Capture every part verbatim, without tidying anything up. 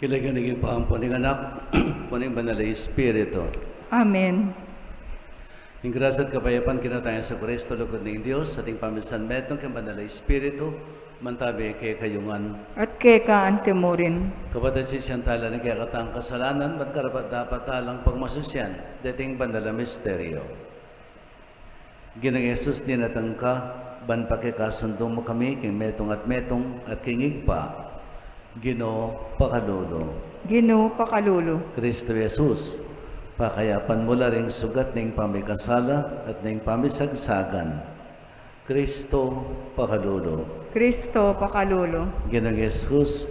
King lagyu ning Ibpa, ampon ning Anak, ampon ning Banal a Espiritu. Amen. Ing grasya at kapayapan king Ginu tang Jesucristo, lugud ning Dios, at ing pamisan metung king Banal a Espiritu, mantabi kekayu ngan. At keka antimurin. Kapatad, sisian tala ring kekatang kasalanan, ban karapat-dapat talang pagmasusyan deting banal a misteryo. Ginung Jesus, dinatang ka, ban pakikasundu mu kami king metung at metung, at king Ibpa, Ginu, pakalulu. Ginu, pakalulu. Cristo Jesus, pakayapan mu la ring sugat ning pamikasala at ning pamisagsagan. Cristo, pakalulu. Cristo, pakalulu. Ginung Jesus,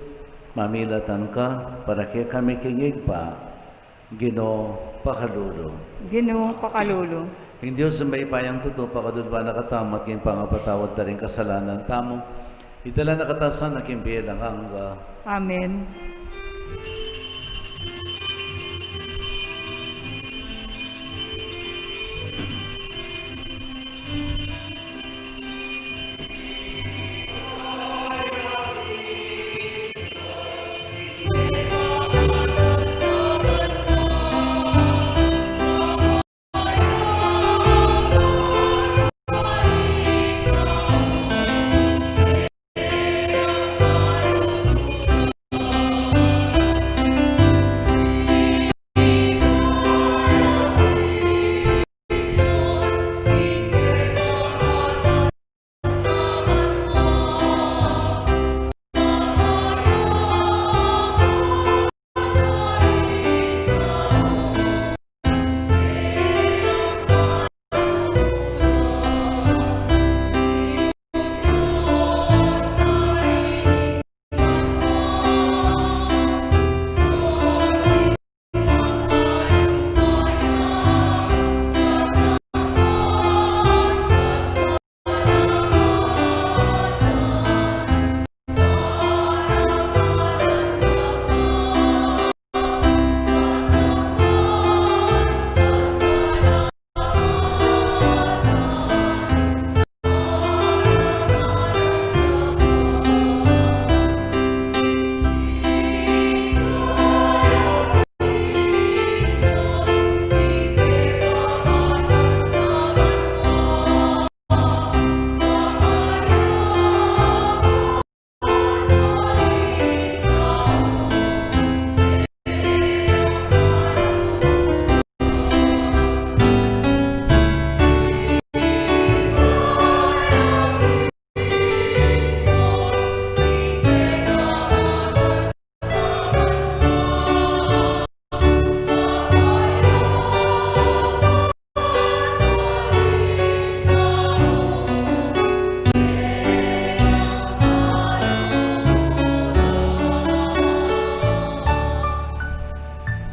mamilatan ka para kekami king Ibpa, Ginu, pakalulu. Ginu, pakalulu. Ing Dios a mayupayang tutu, pakalulu na katamu at king pangapatawad da ring kasalanan tamu, idala na katamu sana king bie alang angga. Amen.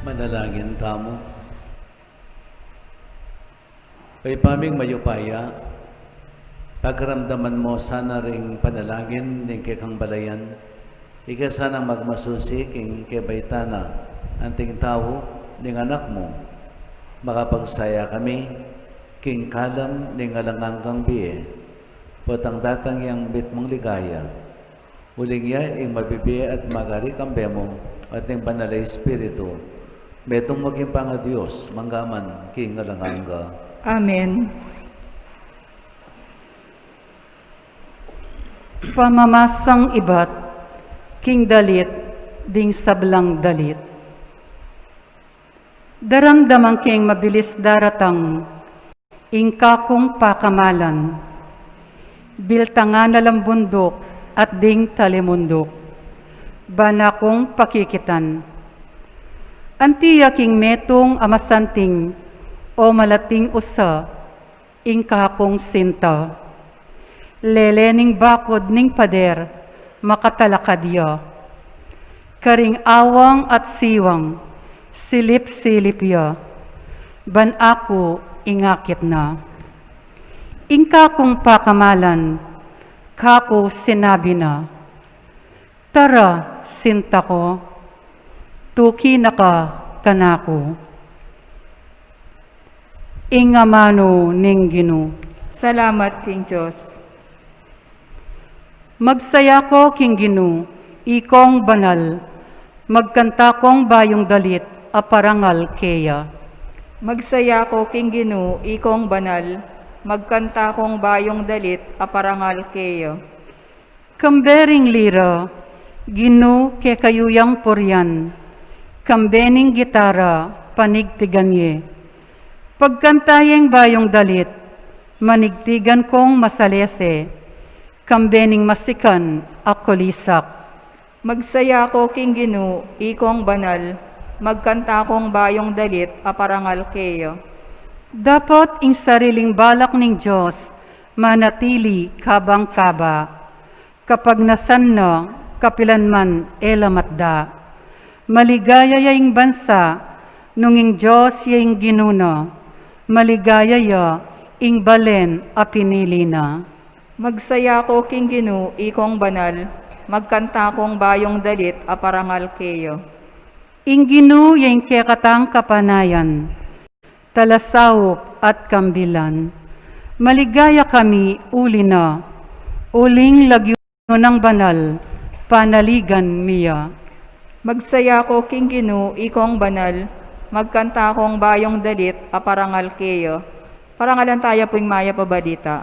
Manalangin tamu. Ibpa ming mayupaya, pakaramdaman mu sana ring panalangin ning kekang balayan, ika sanang magmasusi king kebaitan na anting tau ning Anak mu, makapagsaya kami king kalam ning alang anggang bie, potang datang yang mitmung ligaya. Uling ya ing mabibie at magari kambe mu, at ning Banal a Espiritu, metung maging pangaDios, mangga man king alang angga. Amen. Pamamasang ibat king dalit ding sablang dalit. Daramdaman king mabilis daratang ing kakung pakamalan. Biltangan na lang bunduk at ding talimunduk, ban akung pakikitan. Anti ya king metung a masanting o malating usa ing kakung sinta. Lele ning bakud ning pader, makatalakad ya. Karing awang at siwang, silip-silip ya, ban aku ingakit na. Ing kakung pakamalan, kaku sinabi na, "Tara, sinta ku, tuki na ka kanaku." Ing amanu ning Ginu. Salamat king Dios. Magsaya ko king Ginu, ikong banal, Magkanta kong bayung dalit a parangal keya. Magsaya ko king Ginu, ikong banal, magkanta kong bayung dalit a parangal keya. Kambe ring lira, Ginu, kekayu yang purian, kambe ning gitara, panigtigan ye. Pagkanta yeng bayung dalit, manigtigan kong masalese, kambe ning masikan a kulisak. Magsaya ko king Ginu, ikong banal, magkanta kong bayung dalit a parangal keya. Dapot ing sariling balak ning Dios manatili kabang kaba. Kapagnasan na, kapilan man e la matda. Maligaya ya ing bansa, nung ing Dios ya ing Ginu na. Maligaya ya ing balen a pinili na. Magsaya ko king Ginu, ikong banal, magkanta kong bayung dalit a parangal keya. Ing Ginu ya ing kekatang kapanayan, talasaup at kambilan. Maligaya kami uli na, uling lagyu nang banal, panaligan mi ya. Magsaya ko king Ginu, ikong banal, magkanta kong bayung dalit a parangal keya. Parangalan taya pu ing mayap a balita.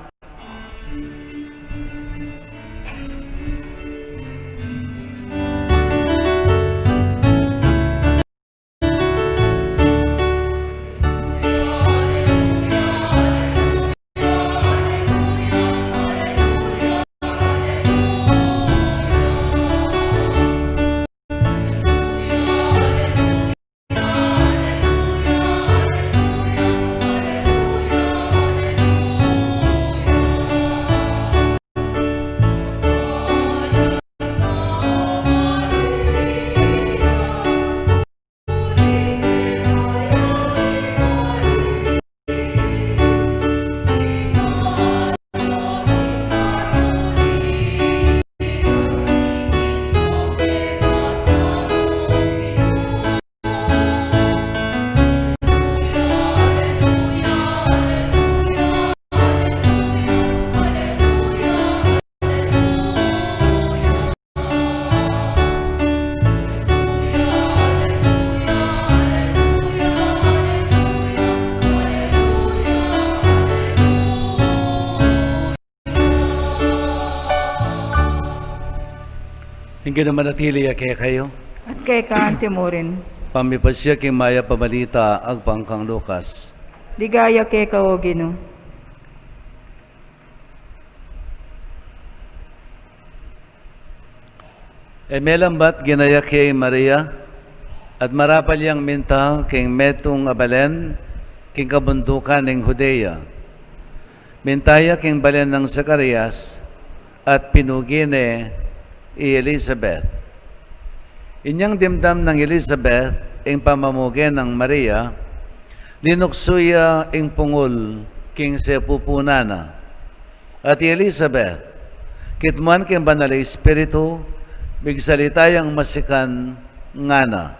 Ing Ginu manatili ya kekayu. At keka antimurin. Pamipasya king mayap a balita agpang kang Lucas. Ligaya keka, o Ginu. E melambat ginayak ya i Maria, at marapal yang minta king metung a balen, king kabundukan ning Judea. Minta ya king balen nang Zacarias, at pinugi ne i Elizabeth. Inyang dimdam nang Elizabeth ing pamamuge nang Maria, linuksu ya ing pungul king sepupunan na. At i Elizabeth, kitmuan king Banal a Espiritu, migsalita yang masikan, ngana: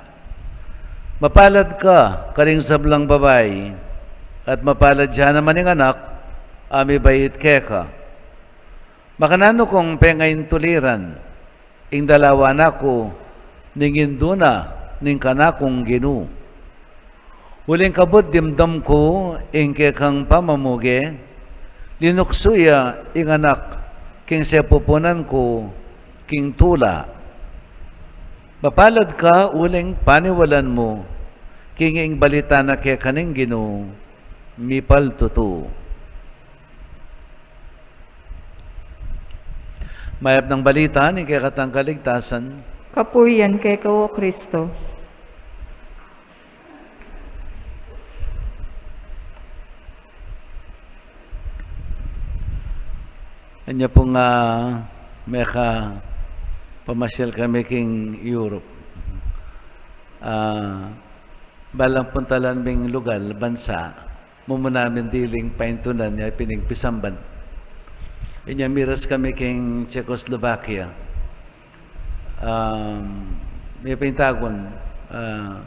Mapalad ka karing sablang babai, at mapalad ya naman ing anak a mibait keka. Makananu kung pengaintuliran ing dalawa naku ning indu na ning kanakung Ginu? Uling kabud dimdam ku ing kekang pamamuge, linuksu ya ing anak king sepupunan ku king tula. Mapalad ka uling paniwalan mu king ing balita na keka ning Ginu mipaltutu. Mayap nang balita ning kekatang kaligtasan. Kapurian keka, o Kristo. Anya pung, ah, meka pamasyal kami king Europe. Ah, balang puntalan ming lugal, bansa, mumuna mi diling paintunan ya pin ing pisamban. Inya miras kami king Czechoslovakia. Um, mi pintagun, ah,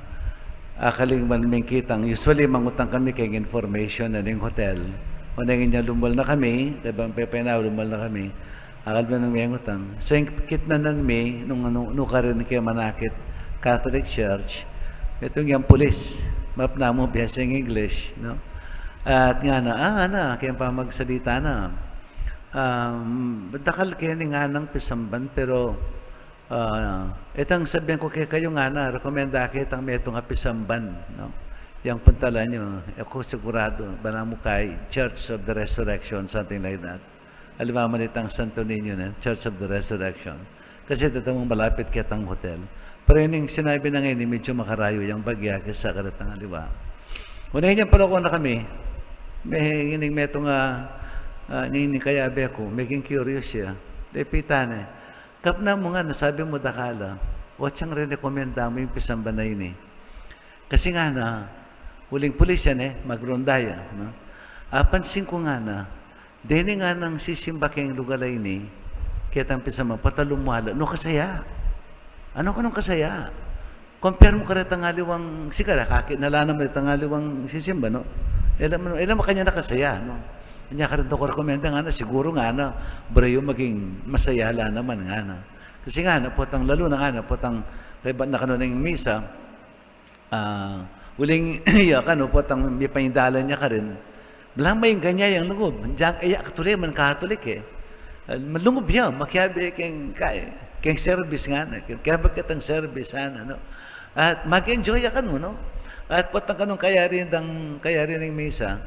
akaling man ming kitang, usually mangutang kami king information na ning hotel. O neng inya lumul na kami, kaya bang pepe na lumul na kami. Akal mi nang mengutang. So, ing kitnan mi, nung anu, nukarin ke manakit, Catholic Church, itong yang pulis, mapna mu biyaseng English, no? At ngana, ah, ngana, keng pamagsalita na, um, dakal keni nganang pisamban, pero, ah, itang sabian ku kekayu ngana, rekomenda ke itang metung a pisamban, no? Yang puntalan yu, e ku sigurado, bana mu kay Church of the Resurrection, something like that. Aliwa man itang Santo Niño na, Church of the Resurrection. Kasi tatamung malapit ketang hotel. Pero ining sinabi na ngeni, medyo makarayu yang bagya kesa karetang aliwa. Una, inyang pala ku na kami, me, ining metung a, ah, ining kayabe ku, meging curious ya. Depitan e. Kapna mu ngana, sabi mu dakal a, o atyang rerekomenda mu ing pisamban a ini. Kasi ngana, uling pulis yan e, magronda ya, no? Apansin ku ngana, deni nganang sisimba keng lugal a ini, ketang pisamban, pota lumwala, nu kasaya? Anu kanung kasaya? Compare mu karetang aliwang, sikara, kaki na la naman itang aliwang sisimba, no? E la, e la makanyan a kasaya, no? Nya karin to ku rekomenda ngana, siguru ngana, buri yu maging masaya la naman ngana. Kasi ngana, potang lalu na ngana, potang kaybat na kanu ning misa, ah, uling, ya kanu, potang mipaindalan ya karin. Bala mainggan ya yang lungub. Diyan, e ya katule man Katolik e. Ah, malungub ya, makiabe keng, kay, keng service ngana, keng, keng ketang service ngana, no? At mag-enjoy ya kanu, no? At potang kanung kayari dang, kayari ning misa,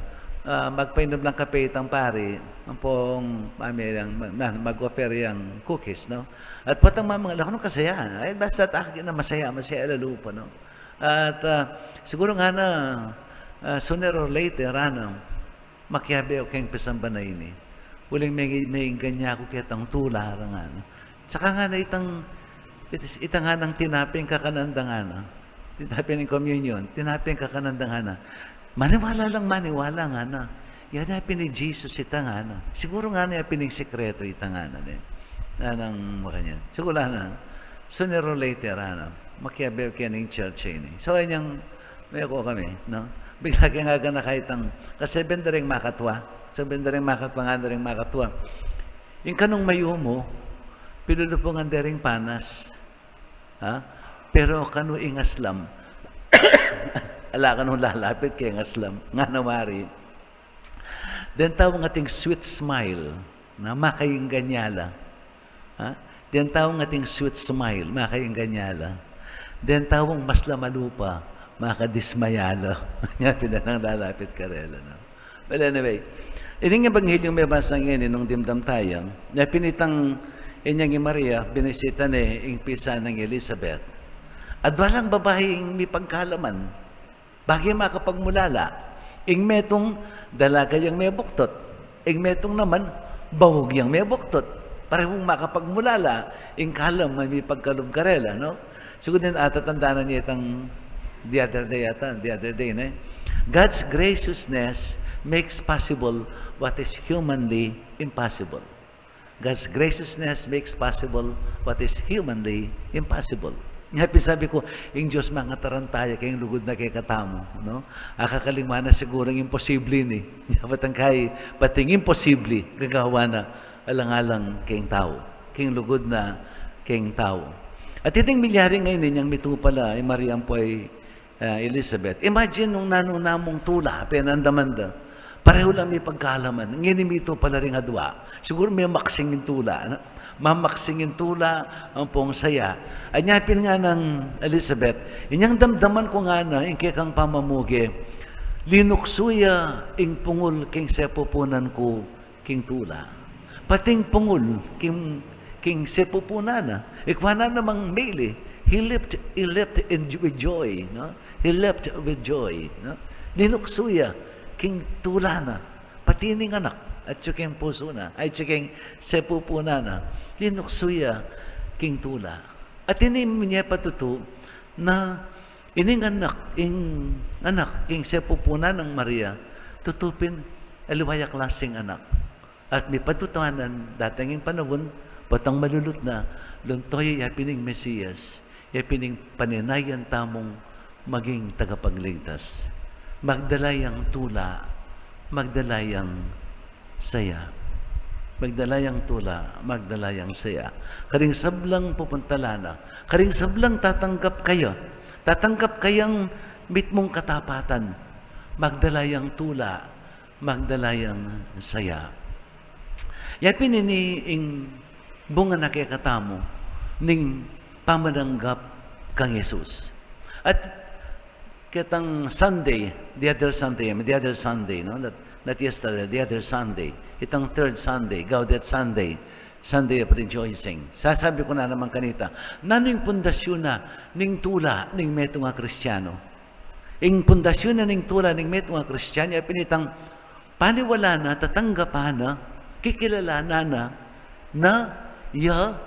ah, magpainum lang kape itang pari, ampong, mami yang, ma-, na, mag-offer yang cookies, no? At potang mamangala, kanung kasaya, ay, basta aki na masaya, masaya la lupa, no? At, ah, siguru ngana, ah, sooner or later, ngana, makiabe ku keng pisamban a ini. Uling me, meinggan ya ku ketang tula ra ngana. Saka ngana itang, it-, itang nganang tinaping kakanan da ngana. Tinaping communion, tinaping kakanan da ngana. Maniwala lang maniwala ngana. Yan ya pin ni Jesus ita ngana. Siguru ngana ya pin ing sikretu ita ngana, ne? Nanang makanyan. Siguru ngana, sooner or later, ngana, makiabe ku keng church a ini. So, inyang, me ku kami, no? Bigla keng aganaka itang, kasi benda ring makatwa. Kasi benda ring makatwa, ngana ring makatwa. Ing kanung mayumu, pilulupungan de ring panas. Ha? Pero kanu ing aslam, ala kanung lalapit keng aslam. Ngana wari, deng taung ating sweet smile, na makainggan ya la. Ha? Deng taung ating sweet smile, makainggan ya la. Deng taung maslam a lupa, makadismaya la. Nya pin nang lalapit karela, no? Well, anyway, ining ebanghelyo mebasa ngeni nung dimdam taya, na pin itang inyang i Maria, binisita ne ing pisa nang Elizabeth. At walang babaing mipagkalaman, bage makapagmulala. Ing metung dalaga yang mebuktot, ing metung naman baug yang mebuktot. Parehung makapagmulala, ing kalam a mipagkalub karela, no? Siguru din atatandanan ye itang the other day ata, the other day, ne? God's graciousness makes possible what is humanly impossible. God's graciousness makes possible what is humanly impossible. Nya pin sabi ku, ing Dios mangataranta ya keng lugud na kekatamu, no? Akakaling mu na sigurung imposible ini. Nya patang kay, pating imposible, gagawa na alang-alang keng tau, keng lugud na keng tau. At iting milyari ngeni inyang mitupa la i Maria ampo i, ah, Elizabeth. Imagine nung nanu namung tula, penandaman da. Parehu lang mipagkalaman. Ngeni mitupa la ring adua. Siguru memaksing ing tula, no? Mamaksing ing tula, ampong saya. Anya pin nganang Elizabeth, inyang damdaman ku ngana ing kekang pamamuge, linuksu ya ing pungul keng sepupunan ku king tula. Pating pungul king, king sepupunan na. Ikwa na namang mili. He leaped, he leaped in, with joy, no? He leaped with joy, no? Linuksu ya king tula na. Pati ning anak, atyu king pusu na, atyu king sepupunan na. Linuksu ya king tula. At ini, inya patutu na ining anak, ing anak king sepupunan nang Maria, tutu pin aliwa ya klasing anak. At mipatutuanan, datang ing panaun, potang malulut na, lunto ya, ya pin ing Mesias, ya pin ing paninayan tamung maging tagapagligtas. Magdala yang tula, magdala yang saya. Magdala yang tula, magdala yang saya. Karing sablang pupuntalan na, karing sablang tatanggap kaya, tatanggap kayang mitmung katapatan, magdala yang tula, magdala yang saya. Ya pin ini ing bunga na kekatamu ning pamananggap kang Jesus. At ketang Sunday, the other Sunday, I mean, the other Sunday, no? Not, not yesterday, the other Sunday. Itang third Sunday, Gaudete Sunday, Sunday of Rejoicing. Sasabi ku na naman kanita, nanu ing pundasyon na ning tula ning metung a Kristiano? Ing pundasyon na ning tula ning metung a Kristiano, ya pin itang paniwalan na, tatanggapan na, kikilalanan na, na ya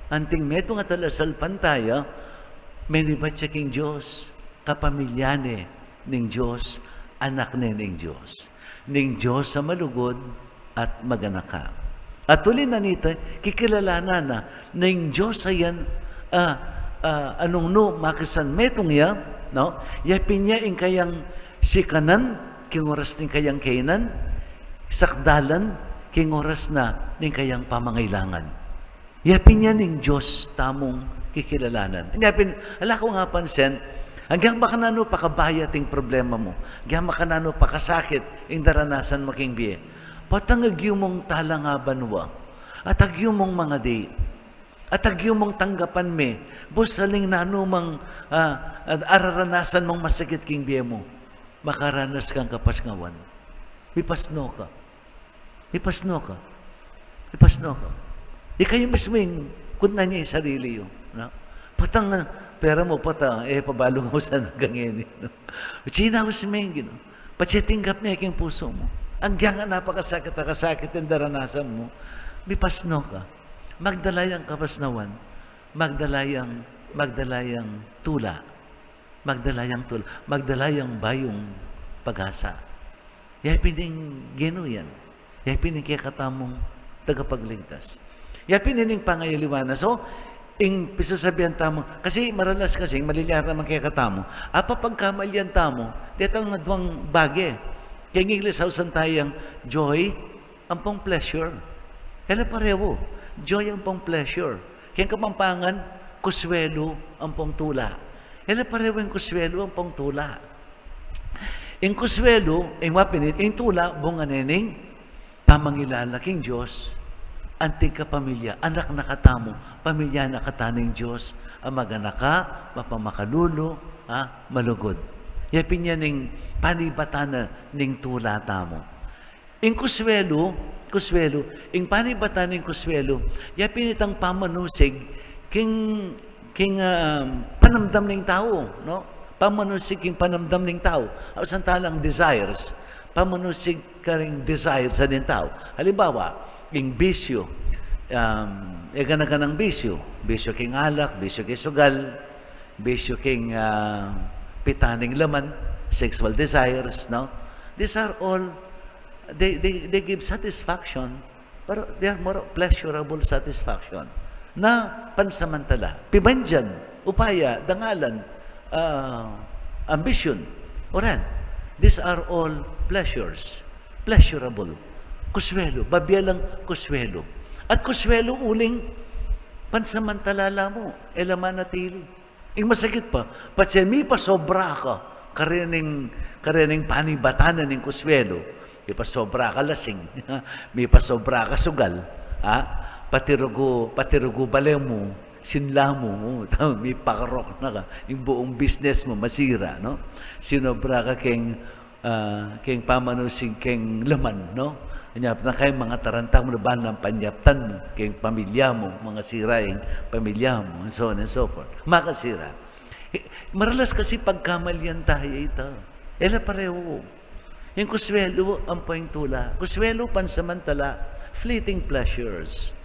anting metung a talasalpantaya, menibat ya king Dios, kapamilya ne ning Dios, anak ne ning Dios. Ning Dios a malugud at maganaka. At uli na nita, kikilalanan na, na ing Dios a yan, ah, ah, anung nu makisan metung ya, no? Ya pin ya ing kayang sikanan, king oras ning kayang kainan, sakdalan, king oras na ning kayang pamangailangan. Ya pin ya ning Dios tamung kikilalanan. Ya pin, ala kung apansin, agyang makananu pa kabaya ing problema mu, agyang makananu pa kasakit ing daranasan mu king bie, potang agyu mung talang a banua, at agyu mung mangadi, at agyu mung tanggapan me, bus aling nanu mang, ah, araranasan mung masakit king bie mu, makaranas kang kapasnawan. Mipasno ka. Mipasno ka. Mipasno ka. Ikayu mismu ing kutnan ye ing sarili yu, no? Potang, ah, pera mu, potang, e, pabalu mu sana kangeni, no? Cinaus me ing Ginu. Patse tinggap ne king pusu mu. Agyang napakasakit a kasakit ing daranasan mu, mipasno ka. Magdala yang kapasnawan. Magdala yang, magdala yang tula. Magdala yang tula, magdala yang bayung pag-asa. Ya pin ing Ginu yan. Ya pin ing kekatamung tagapagligtas. Ya pin ing pangayaliwan na. So, ing pisasabian tamu, kasi maralas kasi, ing malilyari naman kekatamu, apa pagkamalian tamu, detang aduang bage. Keng Ingles ausan taya yang joy, ampong pleasure. E la parehu. Joy ampong pleasure. Keng Kapampangan, kuswelu ampong tula. E la parehu ing kuswelu ampong tula. Ing kuswelu, ing wa pin, ing tula, bunga ne ning pamangilala king Dios, anting kapamilya, anak na katamu, pamilya na kata ning Dios, a maganaka, mapamakalulu, ha, malugud. Ya pin ya ing panibatan na ning tula tamu. Ing kuswelu, kuswelu, ing panibatan ning kuswelu, ya pin itang pamanusig king, king, ah, panamdam ning tau, no? Pamanusig king panamdam ning tau. Ausan tala yang desires. Pamanusig karing desires ning tau. Halimbawa, ing bisyu, um, e gana-ganang bisyu, bisyu king alak, bisyu king sugal, bisyu king, ah, pitan ning laman, sexual desires, no? These are all, they, they, they give satisfaction, pero they are more of pleasurable satisfaction. Na pansamantala, pibandian, upaya, dangalan, ah, ambisyon, oran. These are all pleasures. Pleasurable. Kuswelu, babie lang kuswelu. At kuswelu uling pansamantala la mu, e la manatili. Ing masakit pa, patse mipasobra ka karening, karening panibatan na ning kuswelu. Mipasobra ka lasing, mipasobra ka sugal, ha? Pati rugu, pati rugu bale mu, sinla mu, mipakarok na ka, ing buung business mu masira, no? Sinobra ka keng ah, keng pamanusig keng laman, no? Anyap na keng mga taranta mu, laban nang panyaptan mu, keng pamilya mu, mga sira ing pamilya mu, and so on and so forth. Makasira. Eh, maralas kasi pagkamalian taya ita. E la parehu. Ing kuswelu, ampo ing tula. Kuswelu, pansamantala, fleeting pleasures.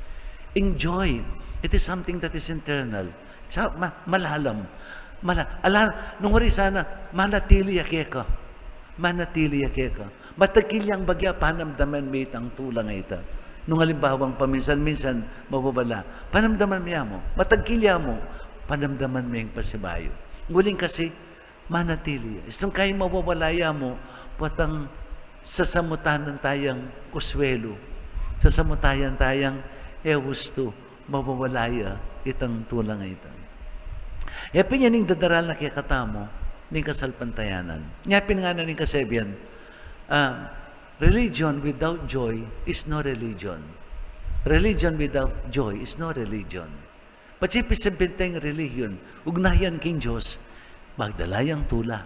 Ing joy, it is something that is internal. Sa, ma-, malalam. Mala-, ala, nung wari sana, manatili ya keka. Manatili ya keka. Matagkil yang bagya, panamdaman me itang tula a ita. Nung alimbawang paminsan-minsan, mababala. Panamdaman me ya mu. Matagkil ya mu. Panamdaman me ing pasibayu. Uling kasi, manatili ya. Istung kayang mawawala ya mu, potang sasamutan na tayang kuswelu. Sasamutayan tayang e ustu mawawala ya itang tula a ita. E pin yan ing dadaral na kekatamu ning kasalpantayanan. Nya pin ngana ning kasebian, ah, religion without joy is no religion. Religion without joy is no religion. Patse pin sabyan tang relihiyon, ugnayan king Dios, magdala yang tula.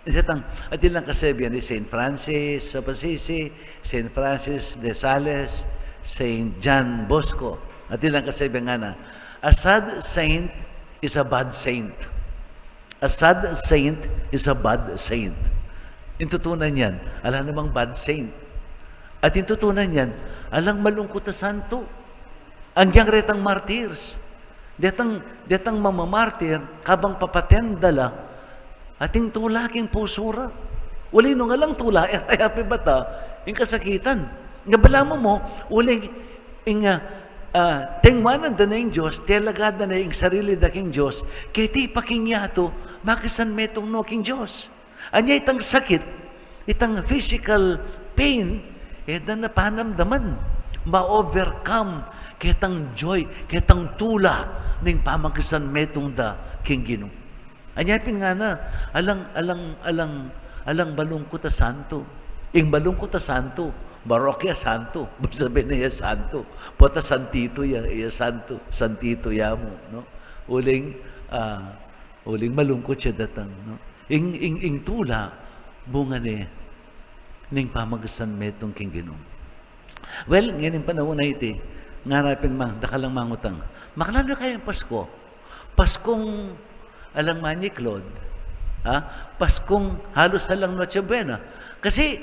Atin lang kasebian ni Saint Francis of Assisi, Saint Francis de Sales, Saint John Bosco. Atin lang kasebian ngana, "A sad saint is a bad saint." A sad saint is a bad saint. Ing tutunan yan, ala namang bad saint. At ing tutunan yan, alang malungkut a santo. Agyang retang martyrs, detang, detang mamamartir, kabang papatenda la, atin tula king pusu ra. Uli nung alang tula, e ra ya pibata ing kasakitan. Nga balamu mo, uling ing, ah, ah, tengwanan da na ing Dios, telaga da na ing sarili da king Dios, keti pa king yatu, makisanmetung no king Dios. Anya itang sakit, itang physical pain, e da na panamdaman, ma-overcome ketang joy, ketang tula ning pamakisanmetung da king Ginu. Anya pin ngana, alang, alang, alang, alang malungkut a santo. Ing malungkut a santo, maroke a santo, basta bene ya santo. Pota santito ya, ya santo, santito ya mu, no? Uling, ah, uling malungkut ya datang, no? Ing, ing, ing tula, bunga ne ning pamakisanmetung king Ginu. Well, ngening panaun a iti, ngara pin ma, dakal lang mangutang, makananu kaya ing Pasko? Paskong alang manyiklod, ha? Paskong halos alang Noche Buena. Kasi,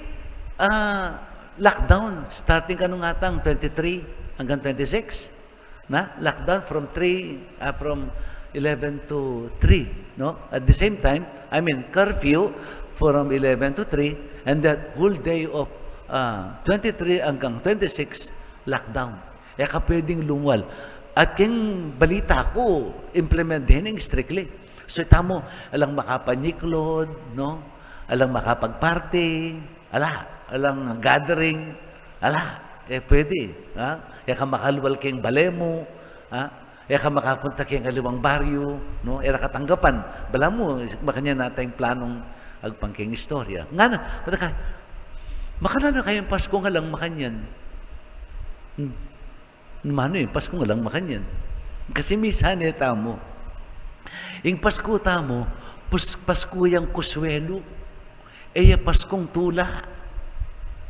ah, lockdown, starting kanung atang twenty-three hanggang twenty-six. Na, lockdown from three, ah, from eleven to three, no? At the same time, I mean, curfew from eleven to three, and that whole day of, ah, twenty-three hanggang twenty-six, lockdown. E ka pwedeng lumual. At king balita ku, implement da ne ning strictly. So, itamu, alang makapanyiklod, no? Alang makapagparty, ala, alang gathering, ala, e pwede, ha? E ka makalual king bale mu, ha? E ka makapunta king aliwang baryo, no? E ra katanggapan. Balamu, makanyan na tayang planung agpang king istorya. Ngana, pata ka, makananu kaya ing Paskong alang makanyan? Hmm. Manu ing Paskong alang makanyan? Kasi misa ne tamu. Ing Pasko tamu, pus-, Pasko yang kuswelu. E ya Paskong tula.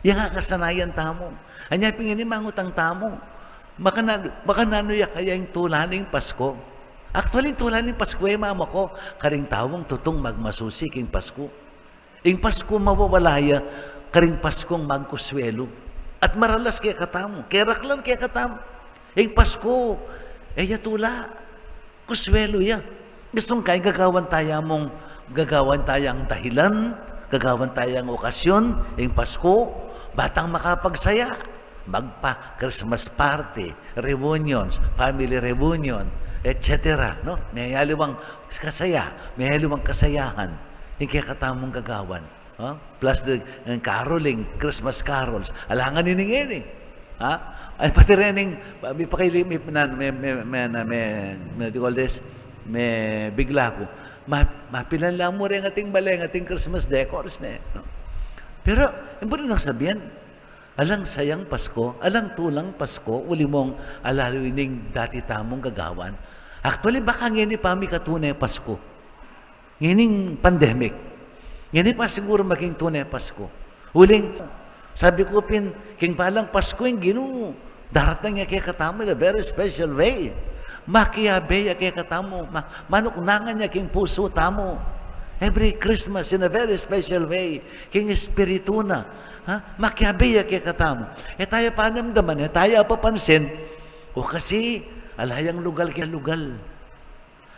Yang akasanayan tamu. Anya pin ngeni mangutang tamu, makananu, makananu ya kaya ing tula ning Pasko? Actually, ing tula ning Pasko, e, mama ko, karing taung tutung magmasusi king Pasko. Ing Pasko mawawala ya karing Paskong magkuswelu. At maralas kekatamu, keraklan kekatamu. Ing Pasko, e ya tula, kuswelu ya. Gustung ka, gagawan taya mung, gagawan tayang dahilan, gagawan tayang okasyon, ing Pasko, ba tang makapagsaya. Magpa-Christmas party, reunions, family reunion, et cetera, no? Meyaliwang kasaya, meyaliwang kasayahan ing kekatamung gagawan. Ha? Plus the, eh, caroling, Christmas carols. Alangan ini ngeni. Ha? Ay, pati rening, mi pakaili, mi, na, mi, mi, mi, na, mi, mi, what do you call this? Mi bigla ku. Ma-, mapilan la mu reng ating bale, ating Christmas decors ne, no? Pero, e mu rin nang sabian, alang sayang Pasko, alang tulang Pasko, uli mong alalu ining dati tamung gagawan. Actually, baka ngeni pa mikatune Pasko. Ngening pandemic. Ngeni pa siguru maging tune Pasko. Uling, sabi ku pin, king balang Pasko ing Ginu, daratang ya kekatamu in a very special way. Makiabe ya kekatamu, ma-, manuknangan ya king pusu tamu. Every Christmas in a very special way, king espiritu na. Ha? Makiabe ya kekatamu. E taya panamdaman, e taya papansin. O kasi, ala yang lugal keng lugal.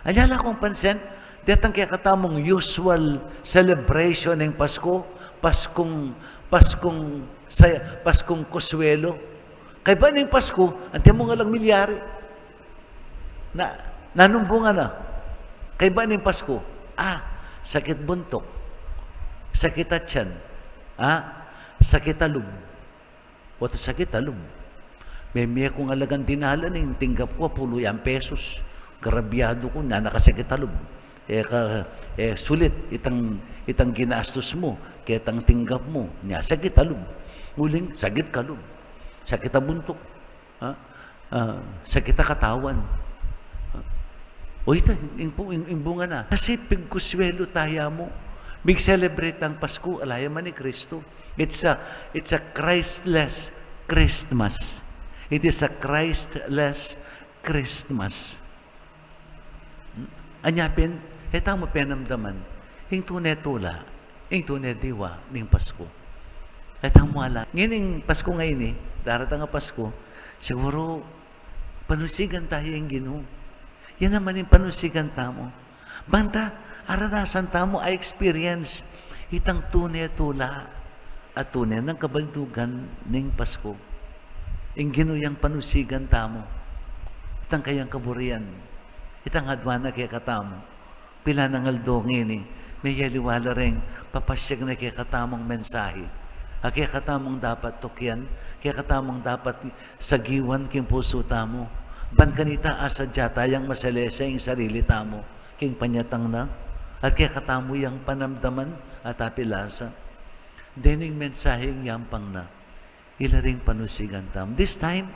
Anya la kung pansin, detang kekatamung usual celebration ning Pasko, Paskung, Paskung saya, Paskung kuswelo. Kaybat ning Pasko, anti mung alang milyari. Na, nanung bunga na? Kaybat ning Pasko, ah, sakit buntuk, sakit atyan, ah, sakit alub. What is sakit alub? Meme kung alagang dinalan, ing tinggap ku apulu yang pesos. Grabyadu ku, nya na kasakit a lub. E ka, e, sulit itang, itang ginastus mu ketang tinggap mu, nya sakit a lub. Uling sakit a lub. Sakit a buntuk. Ha? Ah, sakit a katawan. Ha? O ita, ing, ing, ing bunga na. Kasi pigkuswelu taya mu. Mig-celebrate tang Pasku, ala ya man i Kristu. It's a, it's a Christless Christmas. It is a Christless Christmas. Anya pin, e tamu penamdaman ing tune tula, ing tune diwa ning Pasku. E tamu ala. Ngening Pasku ngeni, daratang a Pasku, siguru panusigan taya ing Ginu. Yan naman ing panusigan tamu. Banta, aranasan tamu, a-experience itang tune tula at tune nang kabaldugan ning Pasku. Ing Ginu yang panusigan tamu, itang kayang kaburian, itang adwan na kekatamu. Pilan nang aldo ngeni, meyaliwa la reng papasyag na kekatamung mensahe. A kekatamung dapat tukyan, kekatamung dapat sagiwan king pusu tamu. Ban kanita asadya tayang masalese ing sarili tamu king panyatang na, at kekatamu yang panamdaman at apilasa. Dening mensaheng yampang na, ila ring panusigan tamu. This time,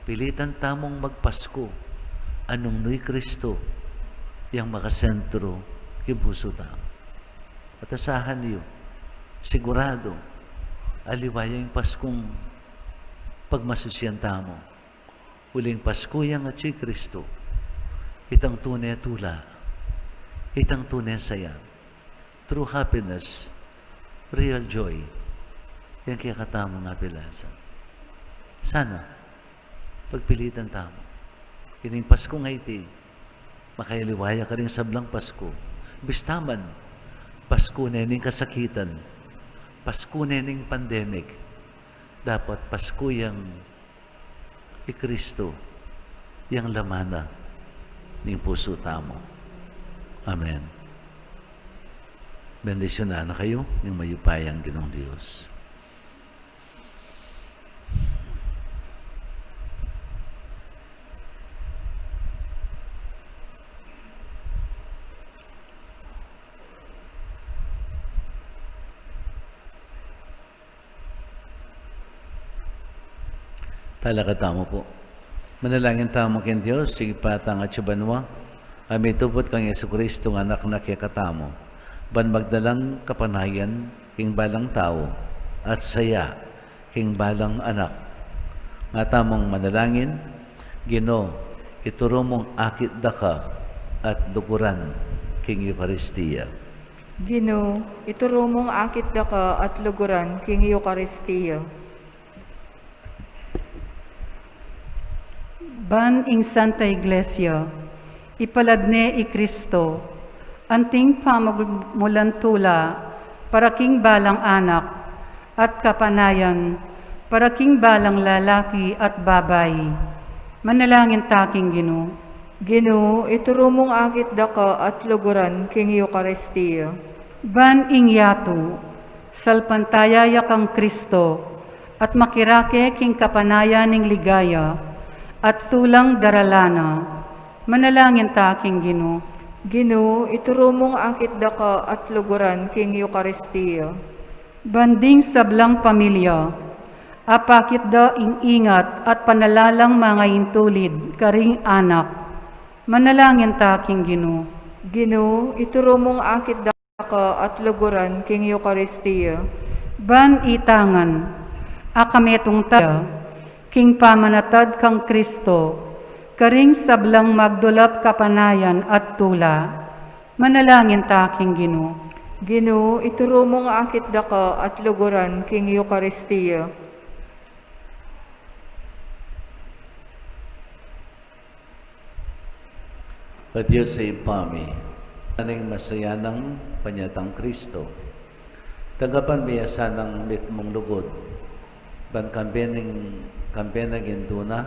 pilitan tamung magpasku a nung nu i Kristu yang makasentru king pusu tamu. At asahan yu, siguradu, aliwa ya ing Paskung pagmasusian tamu. Uling Pasku yang atyu i Kristu, itang tune tula, itang tune saya, true happiness, real joy, yang kekatamung apilasa. Sana, pagpilitan tamu. Ining Pasku nga iti, makayaliwa ya karing sablang Pasku. Bista man, Pasku ne ning kasakitan, Pasku ne ning pandemic, dapat Pasku yang i Kristu, yang laman na ning pusu tamu. Amen. Bendisyunan na kayu ning mayupayang Ginung Dios. Talakad tamu pu. Manalangin tamu king Dios, Ibpa tang atsu banua, a mitupud kang Jesucristo a Anak na kekatamu, ban magdalang kapanayan king balang tau, at saya king balang anak. Nga tamung manalangin, Ginu, ituru mung akit daka at luguran king Eukaristia. Ginu, ituru mung akit daka at luguran king Eukaristia. Ban ing Santa Iglesia, ipalad ne i Kristo, anting pamagmulan tula para king balang anak, at kapanayan para king balang lalaki at babai. Manalangin ta king Ginu. Ginu, ituru mung akit daka at luguran king Eukaristia. Ban ing yatu, salpantaya ya kang Kristo, at makirake king kapanayan ning ligaya, at tulang daralan na. Manalangin ta king Ginu. Ginu, ituru mung akit daka at luguran king Eukaristia. Ban ding sablang pamilya, apakit da ing ingat at panalalang mangaintulid karing anak. Manalangin ta king Ginu. Ginu, ituru mung akit daka at luguran king Eukaristia. Ban itangan, a kametung taya, king pamanatad kang Kristo, karing sablang magdulap kapanayan at tula. Manalangin ta king Ginu. Ginu, ituru mung akit daka at luguran king Eukaristia. O Dios a Ibpa mi, ning masayanang panyatang Kristo, tanggapan mi ya sanang mitmung lugud, ban kambe ning, kambe ning indu na,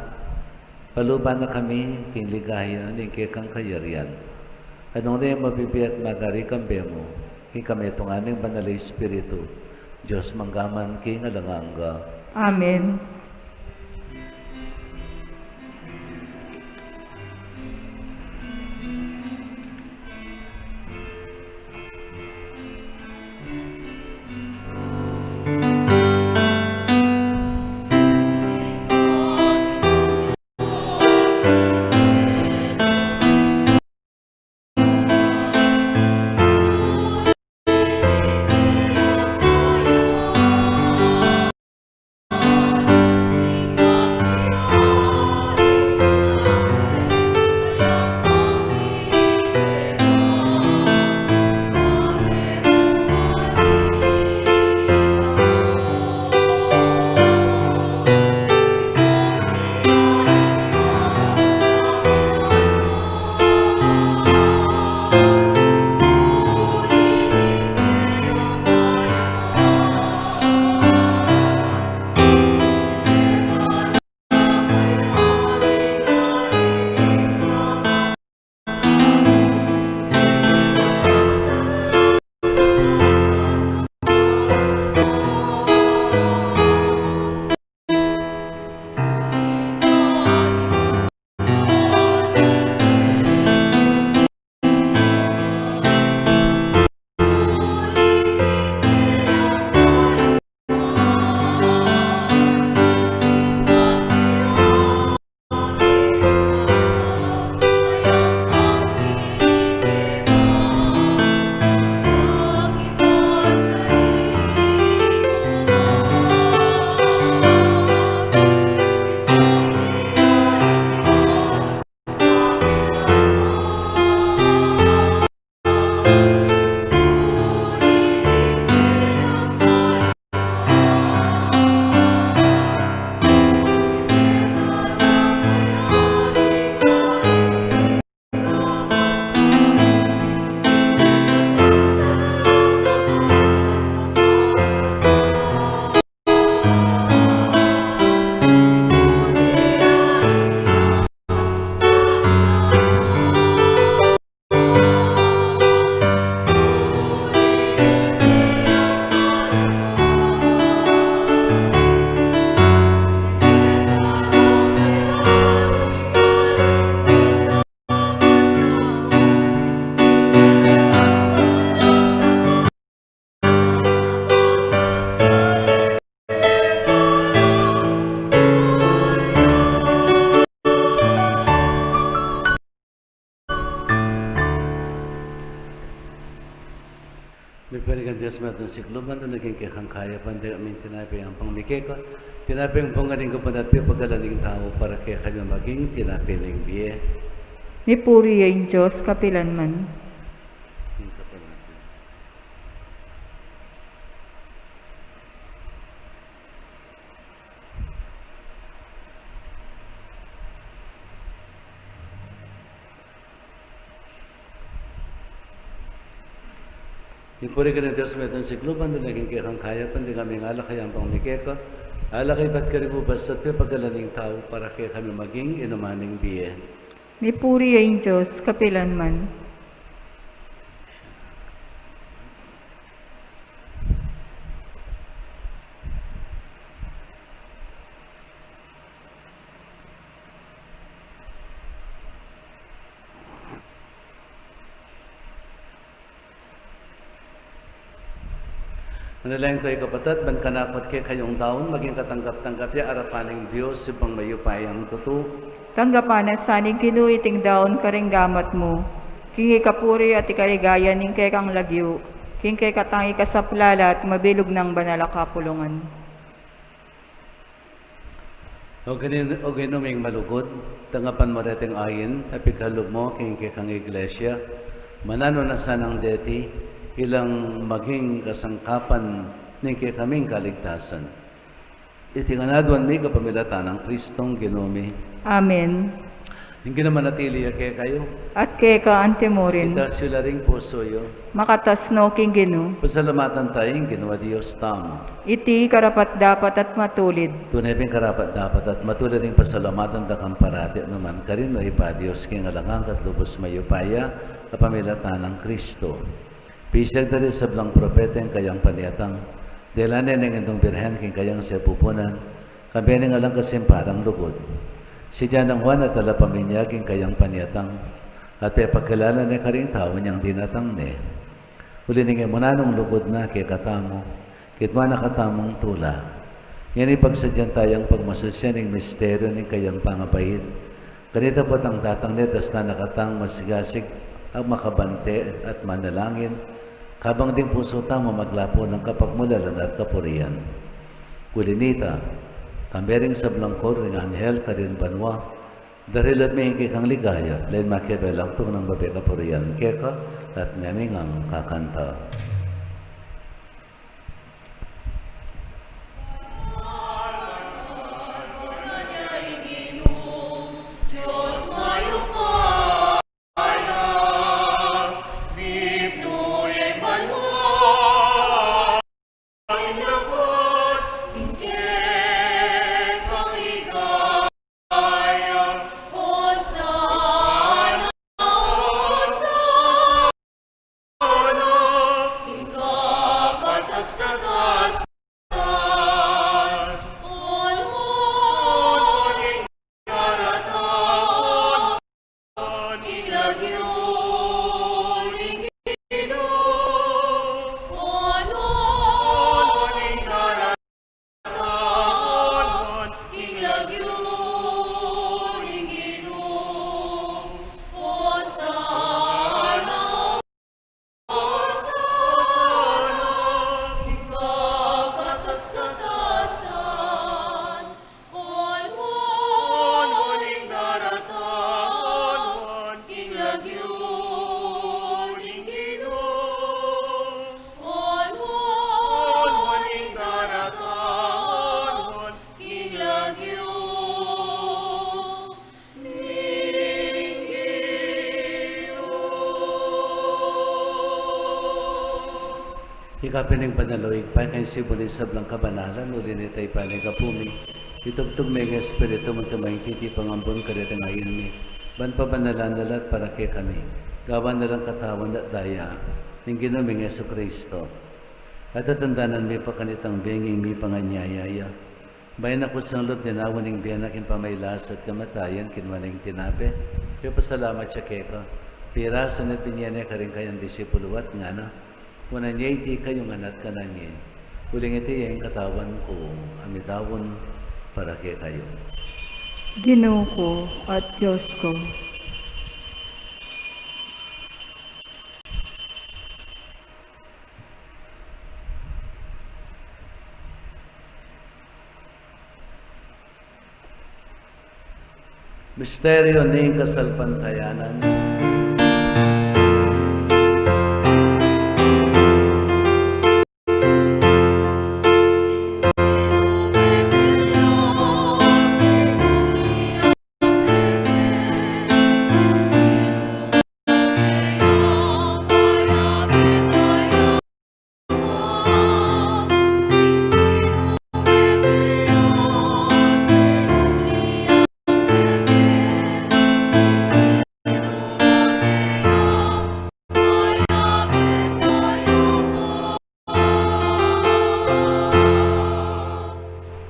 paluban na kami king ligaya ning kekang kayarian. Nung rin mabibie at magari kambe mu, king kametungan ning Banal a Espiritu, Dios mangga man king alang angga. Amen. Purian ka ning Dios, Ibpa ning sikluban, dapot naging keka ing kayapan, dapot ing tinape yang pangmi keka, tinape yang bunga ning gapan at pepagkalan ning tau, para kekami maging tinape ning bie. Mipuri ya ing Dios kapilanman. Mipuri ka ning Dios, Ibpa ning sikluban, dapot naging keka ing kayapan, dapot ing alak a pangmi keka, alak a ibat karing ubas at pepagkalan ning tau, para kekami maging inuman ning bie. Mipuri ya ing Dios kapilanman. Manalangin kayu, kapatad, ban kanaku at kekayung daun maging katanggap-tanggap ya arapan ning Dios, Ibpang mayupayang tutu. Tanggapan na sa ning Ginu iting daun karing gamat mu, king ikapuri at ikaligaya ning kekang lagyu, king kekatang ikasaplala at mabilug nang banal a kapulungan. O Ginu-, O Ginu ming malugud, tanggapan mu reting ain a pikalub mu king kekang Iglesia. Mananu na sanang deti ilang maging kasangkapan ning kekaming kaligtasan. Iti ngan aduan mi kapamilatan nang Kristong Ginu mi. Amen. Ing Ginu manatili ya kekayu. At keka antimurin. Itas yu la ring pusu yu. Makatas no king Ginu. Pasalamatan taya ing Ginu a Dios tamu. Iti karapat-dapat at matulid. Tune pin karapat-dapat at matulid ing pasalamatan da kang parati at nukarin man, O Ibpa, Dios king alang angga at lubus mayupaya, kapamilatan nang Kristo. Pisag da ring sablang propeta ing kayang panyatang, dela ne ning Indung Birhen king kayang sepupunan, kambe ning alang kasimparang lugud. Sinyan nang Juan a talapaminyag king kayang panyatang, at pepakilala ne karing tau inyang dinatang ne. Uli ning e mu nanung lugud na kekatamu, kitwa na katamung tula. Ngeni pagsadyan taya ing pagmasusyan ning misteryu ning kayang pangabait. Kanita potang datang ne, dastan na katang masigasig a makabante at manalangin, kabang ding pusu tamu maglapu nang kapagmulalan at kapurian. Uli nita, kambe ring sablang koro ning anghel karin banua, daralit mi ing kekang ligaya, lain makiabe lang tung nang babie kapurian keka, at ngeni ngan kakanta. Ika pin ing banal, O Ibpa, ika ing simbul ning sablang kabanalan, uli na nita ipanyawad mu pu mi. Itubtub me ing Espiritu mu, antimo ing titipan nang ambun kareting ain mi, ban pabanalan na la at para kekami gawan na lang katawan at daya ning Ginu ming Jesucristo. At tatandanan mi pa kanitang bengi ing mipanganyaya ya. Bayu na kusang lub dinaun ing bie na king pamagkasakit at kamatayan, kinua ne ing tinape, pepasalamat ya keka, pirasu ne at binie ne karing kayang disipulu at ngana: Kunan ye iti kayu ngan at kanan ye, uling iti ya ing katawan ku a midaun para kekayu. Ginu ku at Dios ku. Misteryu ning kasalpantayanan.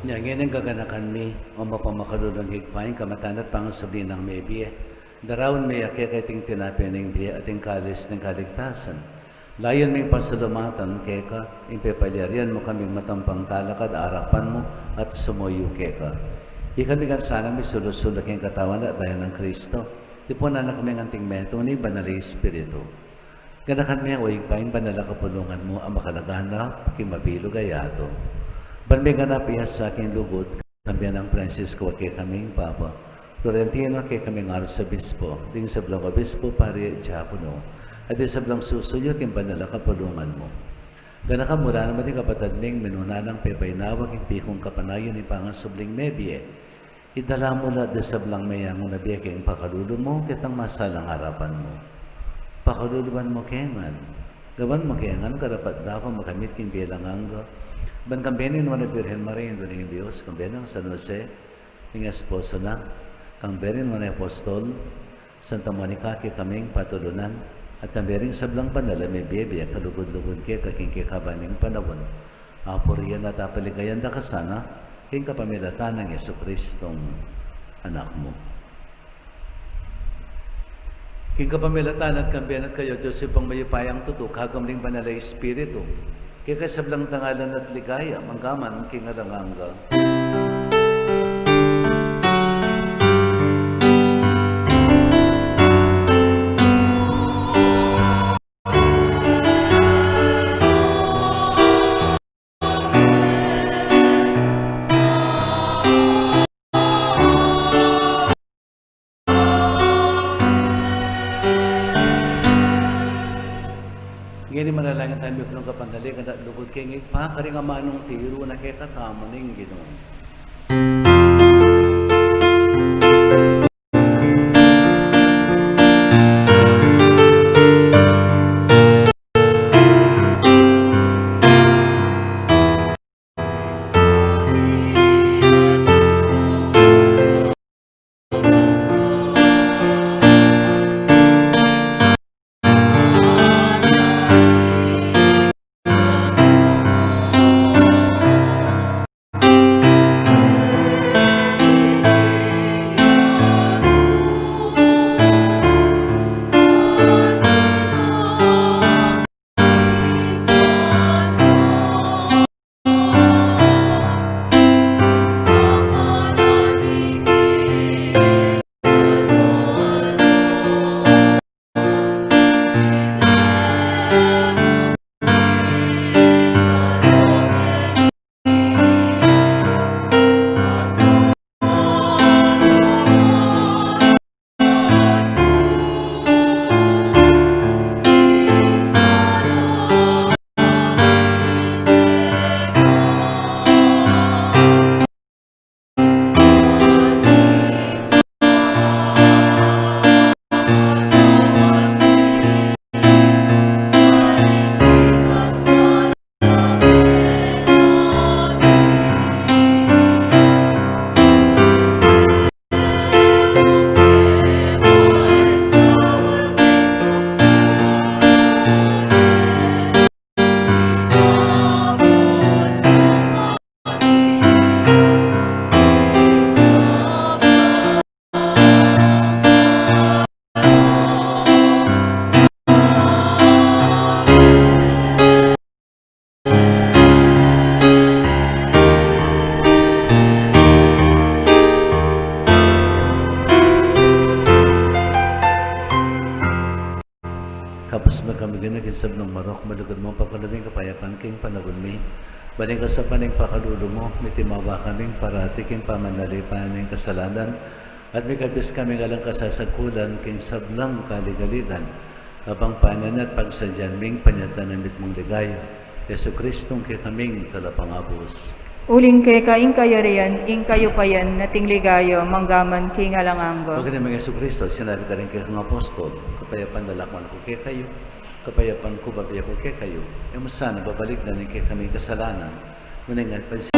Nya ngeni, gaganakan mi, o mapamakalulung Ibpa, ing kamatayan at pangasubli nang mebie. Daraun mi keka iting tinape ning bie at ing kalis ning kaligtasan. Layun ming pasalamatan keka ing pepalyarian mu kaming matampang talakad arapan mu at sumuyu keka. Ikami ngan sanang misulu-sulu king katawan at daya nang Kristo. Tipunan na kaming anting metung ning Banal a Espiritu. Ganakan mi, o Ibpa, ing banal a kapulungan mu a makalaganap king mabilug a yatu. Ban miganap ya sa king lugud, kambe nang Francisco a kekaming Papa, Florentino a kekaming Arsobispo, ding sablang obispo, pari, diakono, at ding sablang susuyu king banal a kapulungan mu. Ganakan mu la naman ding kapatad ming minuna nang pepainawa king pikung kapanayan ning pangasubling mebie. Idala mu la ding sablang meyangu na bie king pakalulu mu, ketang masalang arapan mu. Pakaluluan mu ke ngan. Gawan mu ke ngan karapat-dapat makamit king bie alang angga. Ban kambe ning Nuan a Birhen Maria, Indu ning Dios, kambe nang San Jose, ing esposo na, kambe ning Nuan a Apostol, Santa Monica, kekaming patulunan, at kambe ring sablang banal a mebie, bie kalugud-lugud keka king kekaban ning panaun. Apurian at apaligayan da ka sana, king kapamilatan nang Jesucristong Anak mu. King kapamilatan at kambe na at kaya, Dios Ibpang mayupayang tutu, kayabe ning Banal a Espiritu, keka ing sablang dangalan at ligaya, mangga man king alang angga. Ngeni manalangin tamu, mipunung kapanaligan at lugud king Ibpa, karing amanung tiru na kekatamu ning Ginu. Kapus me kami, Ginu, king sablang marok, malugud mung pakalub ing kapayapan king panaun mi. Ban king saup ning pakalulu mu, mitimawa kaming parati king pamanalipan ning kasalanan, At mikabus kami king alang kasasagkulan king sablang kaligaligan, kabang panenayan at pagsadyan ming panyatang na mitmung ligaya, Jesucristong kekaming Talapangabus. Uling keka ing kayarian, ing kayupayan, at ing ligaya, manggaman king alang angga. Pagkani nang Jesucristo, sinabi na rin kekang apostol, kapayapan na lakwan ku kekayu, kapayapan ku bibie ku kekayu. E mu sana babalikdan ing kekaming kasalanan, nune ing pansin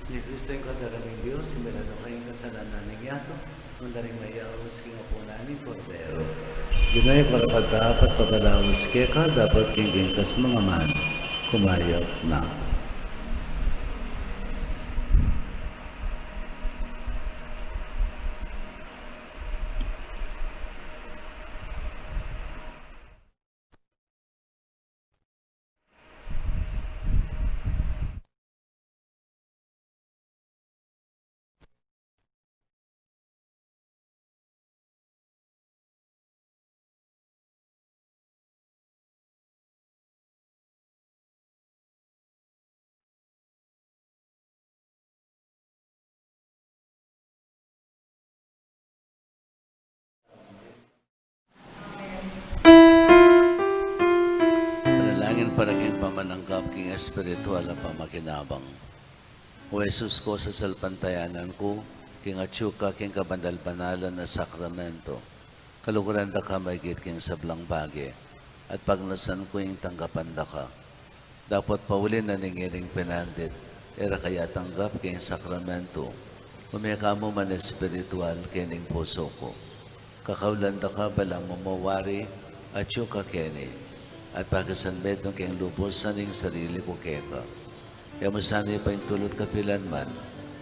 Ni Cristo ing katarang ning Dios, ing milanuan king kasalanan ning yatu, nune ing mayaus king apunan ning Kordero. Di na karapat-dapat pagkalaus keka, dapot king gintas mung aman, kumayap na. Panalangin para king pamananggap king espiritual a pamakinabang. O Jesus ku, sasalpantayanan ku king atyu ka king kabanal-banalan a sakramento, kaluguran da ka maigit king sablang bage, at pagnasan ku ing tanggapan da ka. Dapot pauli na ning iring penandit, e ra ka atanggap king sakramento, ume ka mu man espiritual king pusu ku. Kakaulan da ka balamu mu wari atyu ka keni, at pakisanmetung king lubusan ing sarili ku keka. E mu sana paintulut kapilan man,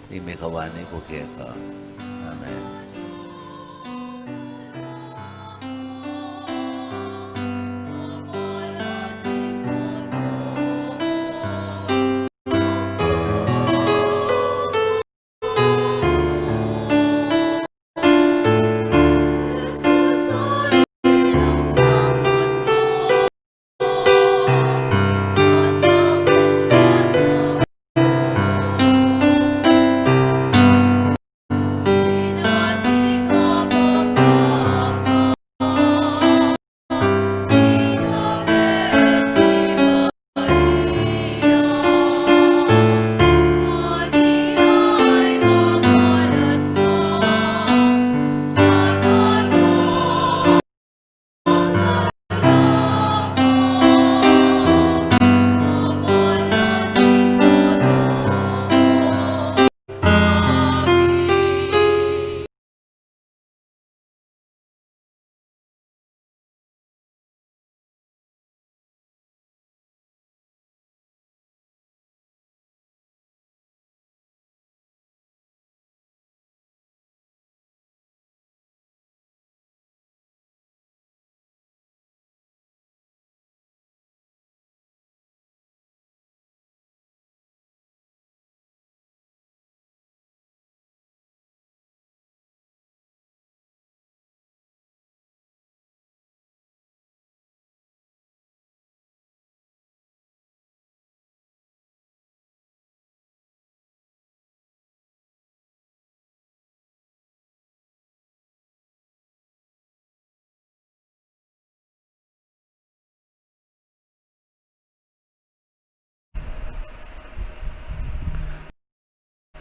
ing mikawani ku keka. Amen.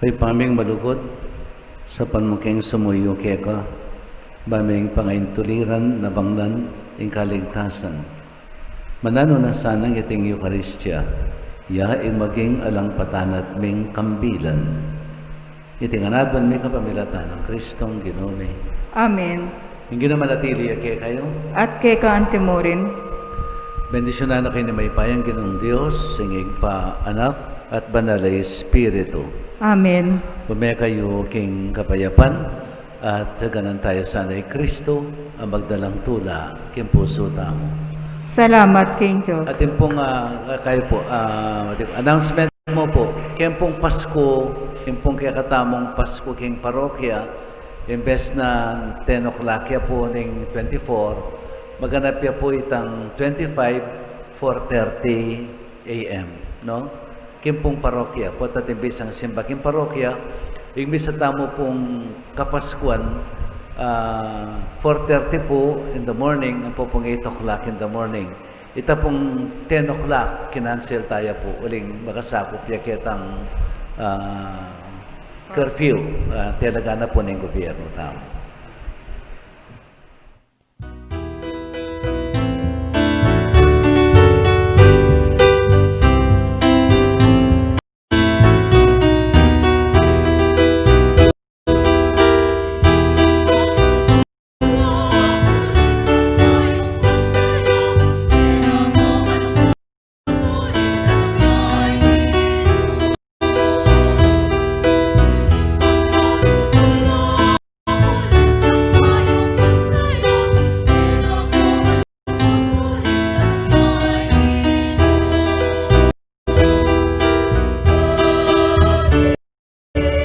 Ibpa ming malugud, saupan mu keng sumuyu keka, ba ming pangaintuliran na bangnan ing kaligtasan. Mananu na sana iting Eukaristia, ya ing maging alang patanat ming kambilan. Iti ngan aduan mi kapamilatan nang Kristong Ginu mi. Amen. Ing Ginu manatili ya kekayu. At keka antimurin. Bendisyunan na kayu ning mayupayang Ginung Dios, ing Ibpa, Anak, at Banal a Espiritu. Amen. Bumie kayu king kapayapan, at dyagan taya sana i Kristo a magdalang tula king pusu tamu. Salamat king Dios. At ing pung, ah, kayu pu, ah, announcement mu pu, keng pung Pasku, ing pung kekatamung Pasku king parokya, imbes na ten o'clock ya pu ning twenty-four, maganap ya pu itang twenty-five, four thirty A M, no? Keng pung parokya, pota atin bisang simba king parokya, ing misa tamu pung Kapaskuan, ah, four thirty pu in the morning, ampo pung eight o'clock in the morning. Ita pung ten o'clock, kinansel taya pu, uling makasakup ya ketang, ah, curfew, ah, talaga na pu ning gobyerno tamu.